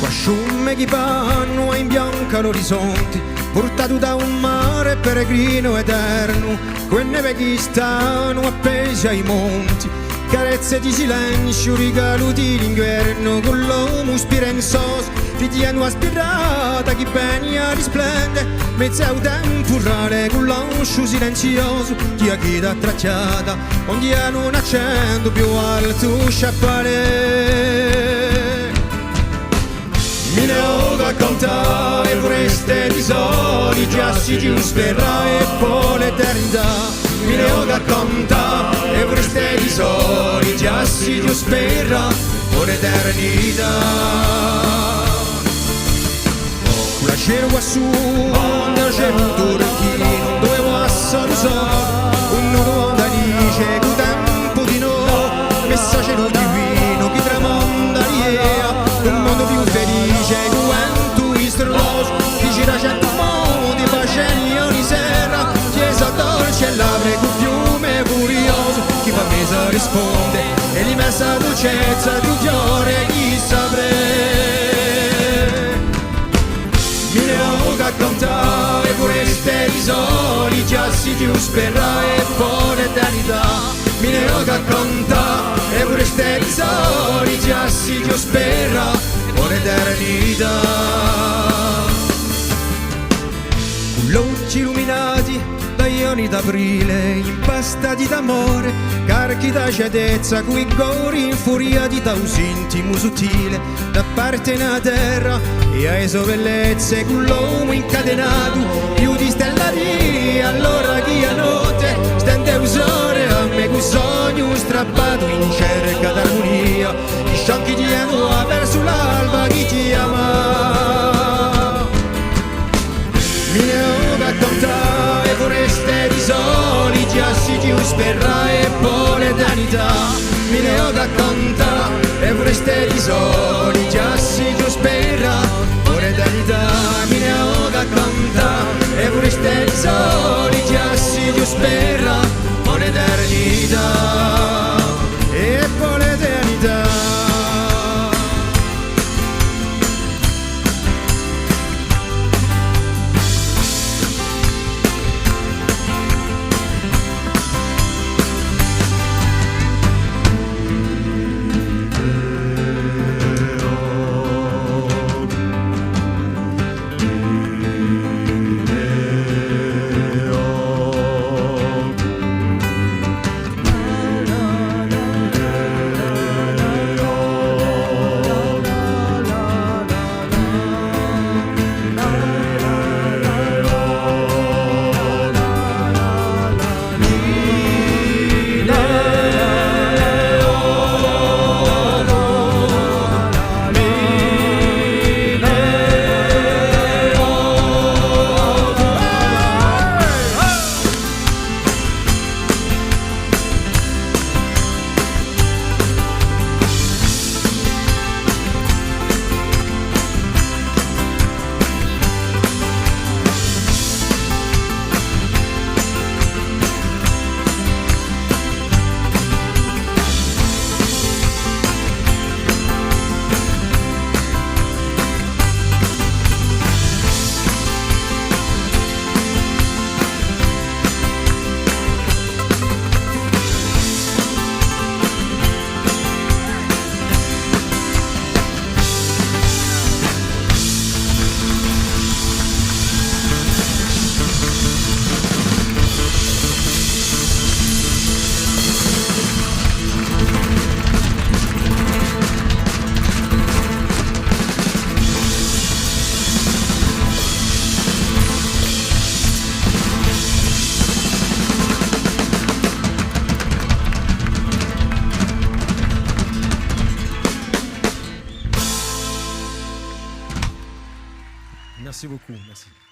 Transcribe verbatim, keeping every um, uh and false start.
Quà sciume chì vannu à imbiancà l'orizonti, purtatu da un mare peregrinu eternu, cù e neve chì stanu appesi à i monti, carezze di silenziu, rigalu di l'inguernu, cù l'omu spirenzosu, fighjendu a spirata chì veni à risplende, mezu à u tempurale, cù l'angiu silenziosu, chì a ghjetta tracciata, ondi anu un accendu più altu sciappare. Mille ochi à cantà, e fureste di soli, chjassi di u sperà, è po l'eternità. Mille ochi à cantà, e fureste di soli, chjassi di u sperà, po l'eternità. Cù l'ascella quassù, ind'u celu turchinu, duve passa u sole, unu dumandu dice, cù tempu di noi, messaghju divinu, chì tramanda l'idea d'un mondu più felice, cù ventu istrulosu, chì gira centu mondi, pace ogni sera, chjesa dolce è l'apre cù fiume furiosu, chì fà mesa risponde, è li messa dolcezza di u fiore chì s'apre. Mille ochi à cantà, e fureste di soli, chjassi di u sperà, è po l'eternità. Mille ochi à cantà, e fureste di soli, chjassi di u sperà, po l'eternità. Cù l'ochji illuminati da ghjorni d'aprile, impastati d'amore, carchi da sciatezza, cù i cori infuriati da u sintimu suttile, da parte a terra è à e so bellezze, cù l'omu incatenatu, più di stella di allora chì a notte stende u sole à mè cù sognu strappatu in cerca d'armunia, i scianchi di a nova versu l'alba chì chjama. Mille ochi à cantà, e fureste di soli, chjassi di u sperà, è po l'eternità. Mille ochi à cantà, e fureste di soli, chjassi di u sperà, po l'eternità. Mille ochi à cantà, e fureste di soli, chjassi di u sperà, po l'eternità. È po l'eternità. Merci beaucoup, merci.